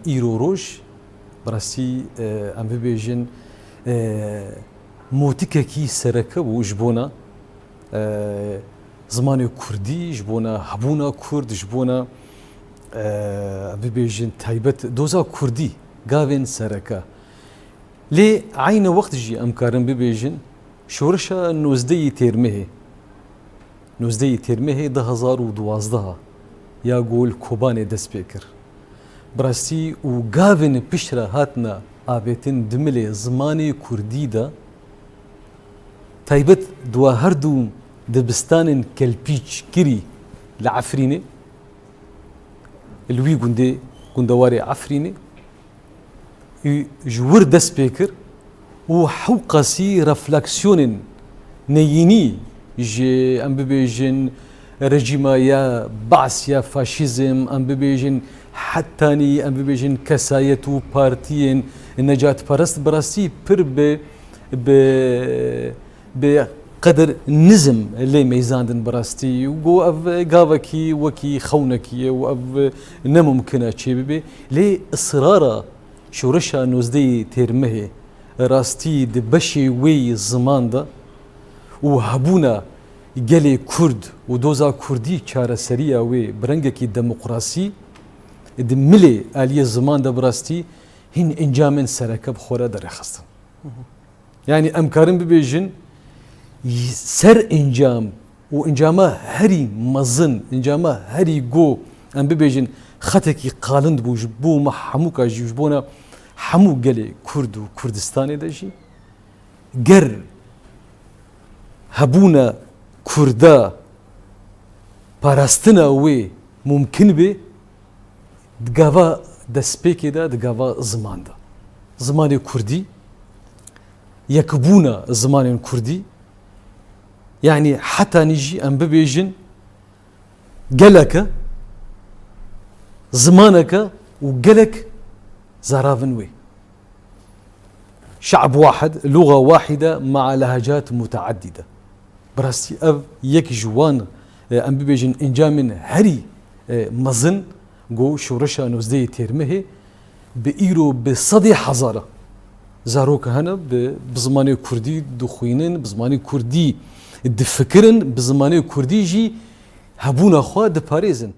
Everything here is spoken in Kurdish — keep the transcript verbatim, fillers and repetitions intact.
Îro roj, bi rastî, e, em bibêjin, e, motikekî sereke bû ji bona, e, zimanê kurdî, ji bona hebûna kurd, ji bona, e, em bibêjin taybet doza kurdî, gavên sereke. Lê eyne wext jî em karin bibêjin, şoreşa nozdehê Têrmehê, nozdehê Têrmehê du hezar û duwazdeh ya ku li Kobanê dest pê kir. Bi rastî û gavên piştre hatina avêtin di milê zimanê kurdî de, taybet di wa her du dibistanên kelpîçkirî li Efrînê, li wî gundê, gundewarê Efrînê, û ji wir dest pê kir û hewqasî refleksiyonên neyînî ji, em bibêjin, rejîma ya Baas ya faşîzm, em bibêjin, hetanî, em bibêjin, kesayet û partiyên necatperest bi rastî pir bi, bi bi qedir nizm lê meyzandin bi rastî. Û got ev gavekî wekî xewnekî ye û ev ne mumkin e çêbibe. Lê israra şoreşa nozdehê Têrmehê rastî di beşê wê yî ziman de û hebûna gelê Kurd û doza Kurdî çareseriya wê bi rengekî demokrasî di milê aliyê ziman de bi rastî hîn encamên sereke bi xwe re derêxistin. Yanî em karin bibêjin, ser encam û encama herî mezin, encama herî go, em bibêjin, xetekî qalind bû ji bo me hemûka jî, ji bona hemû gelê Kurd û Kurdistanê de jî. Ger hebûna Kurda, parastina wê mumkin bê, di gava destpêkê de, di gava ziman de. Zimanê kurdî, yekbûna zimanên kurdî, yanî hetanî jî em bibêjin geleke, zimaneke û gelek zaravin wê. Şe'b wahid, luga wahide ma'a lehecat muteaddide. Bi rastî ev yek ji wan, e, em bibêjin encamên herî, e, mezin ku şoreşa nozdehê Têrmehê bi îro bi sedê hezara zarok hene bi, bi zimanê kurdî dixwînin, bi zimanê kurdî difikirin, bi zimanê kurdî jî hebûna xwe diparêzin.